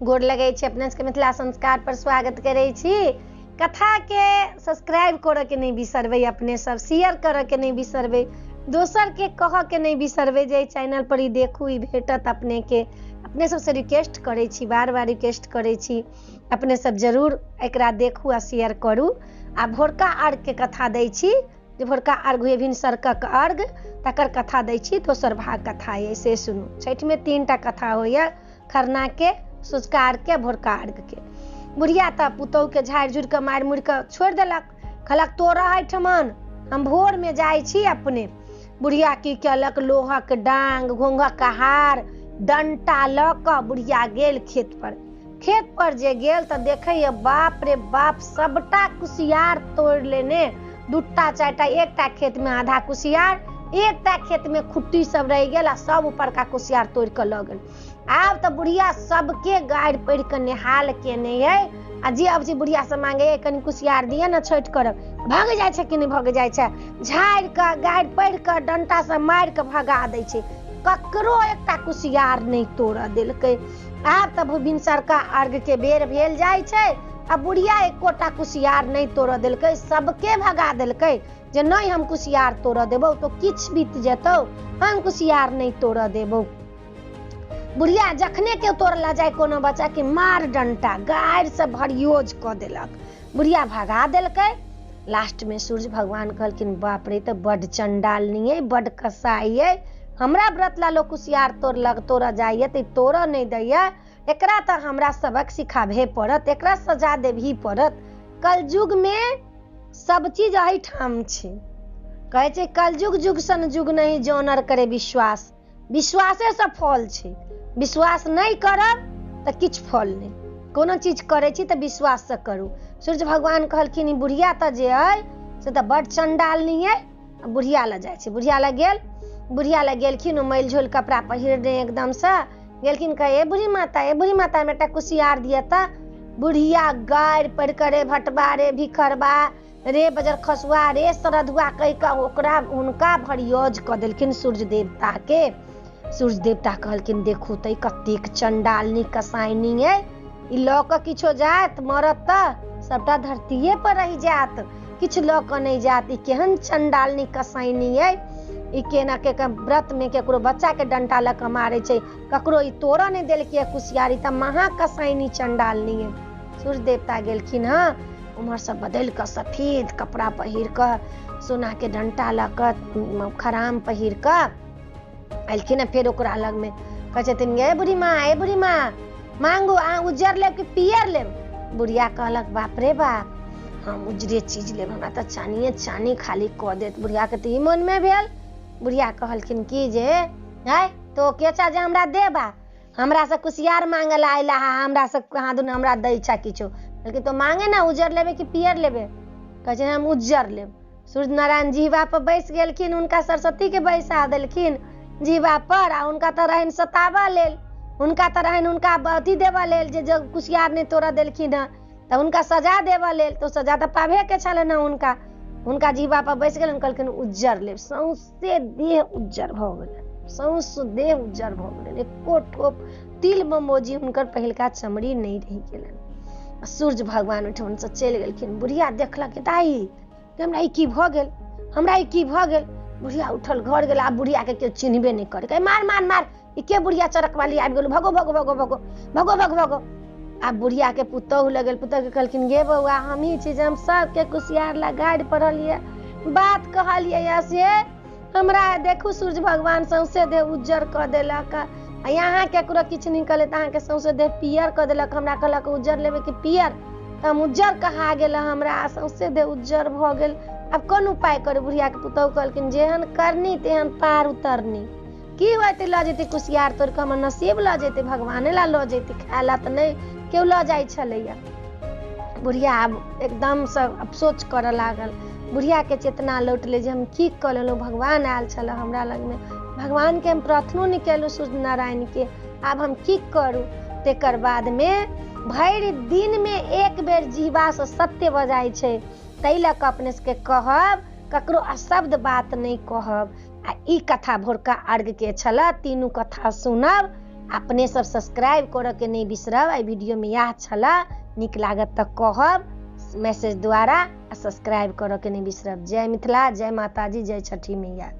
गोर लगै छी अपना सबके मिथिला संस्कार पर स्वागत करै छी। कथाके सब्सक्राइब करऽके नहि बिसरबै, अपने सब शेयर करऽके नहि बिसरबै, दोसरके कहऽके नहि बिसरबै जे एहि चैनल पर ई देखू, ई भेटत अपनेके। अपने सबसँ रिक्वेस्ट करै छी, बार बार रिक्वेस्ट करै छी, अपने सब जरूर एकरा देखू आ शेयर करू। आ भोरका अर्घके कथा दै छी, जे भोरका अर्घ होइए भिनसरकक अर्घ, तकर कथा दै छी। दोसर भाग कथा अइ से सुनू। छठिमे 3टा कथा होइए, खरनाके, सँझुका अर्घके, भोरका अर्घके। बुढ़िया तऽ पुतोहुके झाड़ि झुड़ि कऽ मारि मुड़ि कऽ छोड़ि देलक, कहलक तो रह एहिठमन, हम भोरमे जाइ छी अपने। बुढ़िया की केलक, लोहक डाँग, घोँघक हार, डण्टा लऽ कऽ बुढ़िया गेल खेत पर। खेत पर जे गेल तऽ देखैए बाप रे बाप, सबटा कुसियार तोड़ि लेने, 2टा 4टा, एकटा खेतमे आधा कुसियार, एकटा खेतमे खुट्टी सब रहि गेल आ सब उपरका कुसियार तोड़ि कऽ लऽ गेल। आब तऽ बुढ़िया सबके गारि पढ़ि कऽ नेहाल केने अइ। आ जे अबै छै बुढ़िया से मांगे, कनि कुसियार दिअ ने छठि करब, भगि जाइ छै कि नहि भगि जाइ छै, झाड़ि कऽ गारि पढ़ि कऽ डण्टा से मारि कऽ भगा दै छै, ककरो एकटा कुसियार नहि तोड़ऽ देलकै। आब तऽ भिनसरका अर्घके बेर भेल जाइ छै आ बुढ़िया एकोटा कुसियार नहि तोड़ऽ देलकै, सबके भगा देलकै जे नहि हम कुसियार तोड़ऽ देबौ तो किछु बीत जेतौ, हम कुसियार नहि तोड़ऽ देबौ। बुढ़िया जखने केओ तोड़ला जाय कोनो बच्चा के मार डंटा गारि से भरियोज कऽ देलक, बुढ़िया भगा देलकै। लास्ट में सूर्य भगवान कहलखिन बाप रे, तऽ बड्ड चंडालनी अइ, बड्ड कसाई अइ, हमरा व्रत ला लोक कुसियार तोड़लक, तोड़ऽ जाइए तऽ तोड़ऽ नहि दैए, एकरा तऽ हमरा सबक सिखाबहे पड़त, एकरा सजा देबही पड़त। कलयुग में सब चीज एहिठाम छै। कहै छै कलयुग युग सन युग नहि जो नर करे विश्वास, विश्वासेसँ फल छै, विश्वास नहि करब तऽ किछु फल नहि। कोनो चीज करै छी तऽ विश्वाससँ करू। सूर्य भगवान कहलखिन ई बुढ़िया तऽ जे अइ से तऽ बड्ड चण्डालनी अइ। बुढ़िया लग जाइ छै, बुढ़िया लग गेल, बुढ़िया लग गेलखिन, ओ मैल झोल कपड़ा पहिरने एकदमसँ गेलखिन, कहै ए बुढ़ी माता, ए बुढ़ी माता, हमरा एकटा कुसियार दिअ तऽ। बुढ़िया गारि पढ़ि कऽ रे भटबा रे भिखरबा रे बजर खसुआ रे सरधुआ कहि कऽ ओकरा हुनका भरियोज कऽ देलखिन सूर्य देवताके। सूर्य देवता कहलखिन देखू तऽ कतेक चण्डालनी कसाइनी अइ, ई लऽ कऽ किछो जायत, मरत तऽ सबटा धरतीये पर रहि जायत, किछु लऽ कऽ नहि जायत, ई केहन चण्डालनी कसाइनी अइ, ई केना के व्रतमे केकरो बच्चाके डण्टा लऽ कऽ मारै छै, ककरो ई तोड़ऽ नहि देलकै कुसियारी, तऽ महा कसाइनी चण्डालनी अइ। सूर्य देवता गेलखिन हँ उम्हरसँ बदलि कऽ सफेद कपड़ा पहिर कऽ सोनाके डण्टा लऽ कऽ खराम पहिर कऽ एलखिन हँ। फेर ओकरा लगमे कहै छथिन गे बुढ़ी माँ, ए बुढ़ी माँ, मांगू अहाँ उज्जर लेब कि पियर लेब? बुढ़िया कहलक बाप रे बाप, हम उज्जरे चीज लेब, हमरा तऽ चानिए चानी खाली कऽ देत। बुढ़ियाके तऽ ई मोनमे भेल। बुढ़िया कहलखिन कि जे है तो के चा जे हमरा देबा, हमरा से कुसियार मांगे ला आइला हा, हमरा से कहाँ दुन हमरा दै छा किछो। कहलकै तो मांगे ना, उज्जर लेबे कि पियर लेबे? कहै छै हम उज्जर लेब। सूर्य नारायण जीवा पर बैस गेलखिन, हुनका सरस्वती के बैसा देलखिन जीवा पर, आ हुनका तऽ रहनि सताबऽ लेल, हुनका तऽ रहनि हुनका अथी देबऽ लेल जे जब कुसियार नहि तोड़ऽ देलखिन हँ तऽ हुनका सजा देबऽ लेल, तऽ सजा तऽ पाबहे के छलनि हँ हुनका। हुनका जीवा पर बैस गेलनि, कहलखिन उज्जर लेब। सौंसे देह उज्जर भऽ गेलनि, सौंसे देह उज्जर भऽ गेलनि, एको ठोप तिल बमोजी हुनकर पहिलका चमड़ी नहि रहि गेलनि। सूर्य भगवान ओहिठामसँ चलि गेलखिन। बुढ़िया देखलक दाइ हमरा ई की भऽ गेल, हमरा ई की भऽ गेल। बुढ़िया उठल घर गेल। आब बुढ़ियाके केओ चिन्हबे नहि करै, कहै मार मार मार, ई के बुढ़िया चरकवाली आबि गेल, भगो भगो भगो भगो भगो भगो भगो। आब बुढ़ियाके पुतोहु लग गेल, पुतोहुके कहलखिन गे बौआ हमही छी जे हम सबके कुसियार लए गारि पढ़लियै, बात कहलियै या से हमरा देखू सूर्य भगवान सौंसे देह उज्जर कऽ देलक, आ यहाँ केकरो किछु नहि कहलै तऽ अहाँके सौंसे देह पियर कऽ देलक। हमरा कहलक उज्जर लेबै कि पियर, तऽ हम उज्जर कहा गेल, हमरा सौंसे देह उज्जर भऽ गेल, आब कोन उपाय करू? बुढ़ियाके पुतोहु कहलखिन जेहन करनी तेहन पार उतरनी, की होतै लऽ जेतै कुसियार तोड़ि कऽ, हमर नसीब लऽ जेतै, भगवाने ला लऽ जेतै, खाय ला तऽ नहि केओ लऽ जाइ छलैया। बुढ़िया आब एकदमसँ अफसोच करऽ लागल। बुढ़ियाके चेतना लौटलै जे हम की कऽ लेलहुँ, भगवान आयल छलए हमरा लगमे, भगवानके हम प्रार्थनो नहि केलहुँ सूर्य नारायणके, आब हम की करू? तकर बादमे भरि दिनमे एक बेर जीवासँ सत्य बजाइ छै, ताहि लऽ कऽ अपने सबके कहब ककरो अशब्द बात नहि कहब। आ ई कथा भोरका अर्घके छलए, तीनू कथा सुनब अपने सब सब्सक्राइब करऽ के नहि बिसरब। एहि वीडियोमे इएह छलए, नीक लागत तऽ कहब मैसेज द्वारा, आ सब्सक्राइब करऽ के नहि बिसरब। जय मिथिला, जय माताजी, जय छठी मैया।